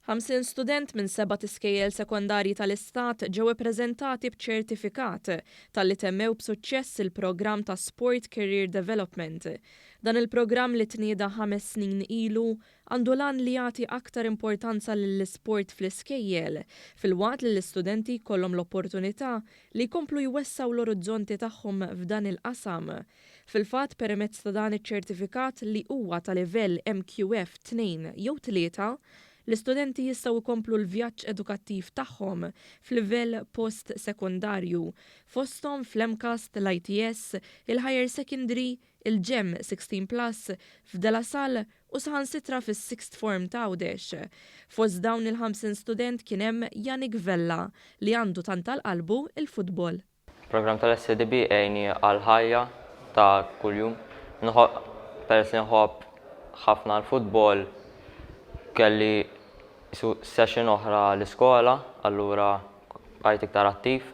50 student minn sebat iskejjel sekondarji tal-Istat ġew ippreżentati b'ċertifikat talli temmew b'suċċess il-programm ta' Sport Career Development. Dan il-programm li tnieda 5 snin ilu għandu l-għan li jagħti aktar importanza lill-isport fl-iskejjel, filwaqt li l-istudenti jkollhom l-opportunità li jkomplu jwessgħu l-orizzonti tagħhom f'dan il-qasam. Fil-fatt, permezz ta' dan iċ-ċertifikat li huwa ta' livell MQF 2 jew 3, l-istudenti jistgħu jkomplu l-vjaġġ edukattiv tagħhom f'livell post-sekondarju, fosthom fl-MCAST, l-ITS, il-Higher Secondary, il-GEM 16 Plus, f'De La Salle u saħansitra fis-Sixth Form ta' Għawdex. Fost dawn il-50 student kien hemm Yannick Vella li għandu tant għal qalbu il-futbol. Program tal-SCDB għeni għal-ħajja ta' kuljum. Peress li nħobb ħafna l-futbol, kelli session oħra l-iskola, allura bqajt iktar attiv.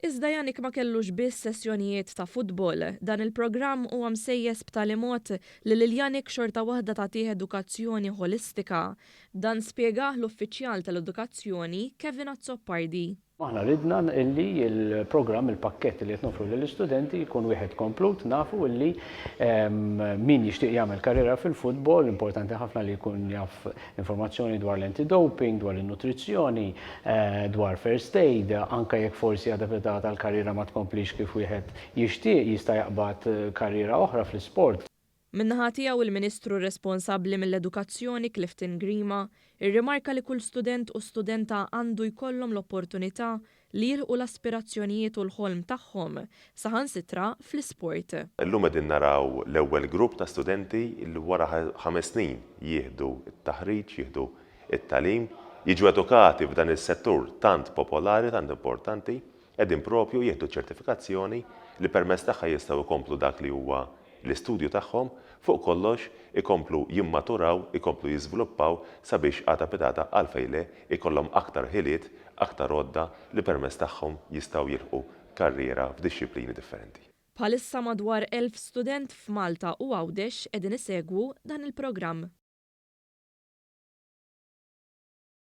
Iżda Yannick ma kellux biss sessjonijiet ta' futbol. Dan il-programm huwa msejjes b'tali mod li lil Yannick xorta waħda tagħtih edukazzjoni ħolistika. Dan spjegah l-uffiċjal tal-edukazzjoni Kevin Azzopardi. Aħna ridna illi il-programm, il-pakket li qed noffru lill-istudenti jkun wieħed komplut. Nafu illi min jixtieq jagħmel karriera fil-futbol, importanti ħafna li jkun jaf informazzjoni dwar l-anti-doping, dwar il-nutrizzjoni, dwar first aid, anka jekk forsi għada tal-karriera ma tkomplix kif wieħed jixtieq, jista' jaqbad karriera oħra fl-isport. Min-naħa tiegħu, il-Ministru responsabbli mill-Edukazzjoni Clifton Grima irrimarka li kull student u studenta għandu jkollhom l-opportunità li jilħqu l-aspirazzjonijiet u l-ħolm tagħhom saħansitra fl-isport. Illum qegħdin naraw l-ewwel grupp ta' studenti li wara 5 snin jieħdu t-taħriġ, jieħdu it-tagħlim, jiġu edukati f'dan is-settur tant popolari, tant importanti, qegħdin propju jieħdu ċertifikazzjoni li permezz tagħha jistgħu jkomplu dak li huwa l-istudju tagħhom, fuq kollox ikomplu jimmaturaw, ikomplu jiżviluppaw sabiex għada pitgħada, għalfejn le, ikollhom aktar ħiliet, aktar għodda li permezz tagħhom jistgħu jilħqu karriera f'dixxiplini differenti. Bħalissa madwar 1000 student f'Malta u Għawdex qegħdin isegwu dan il-programm.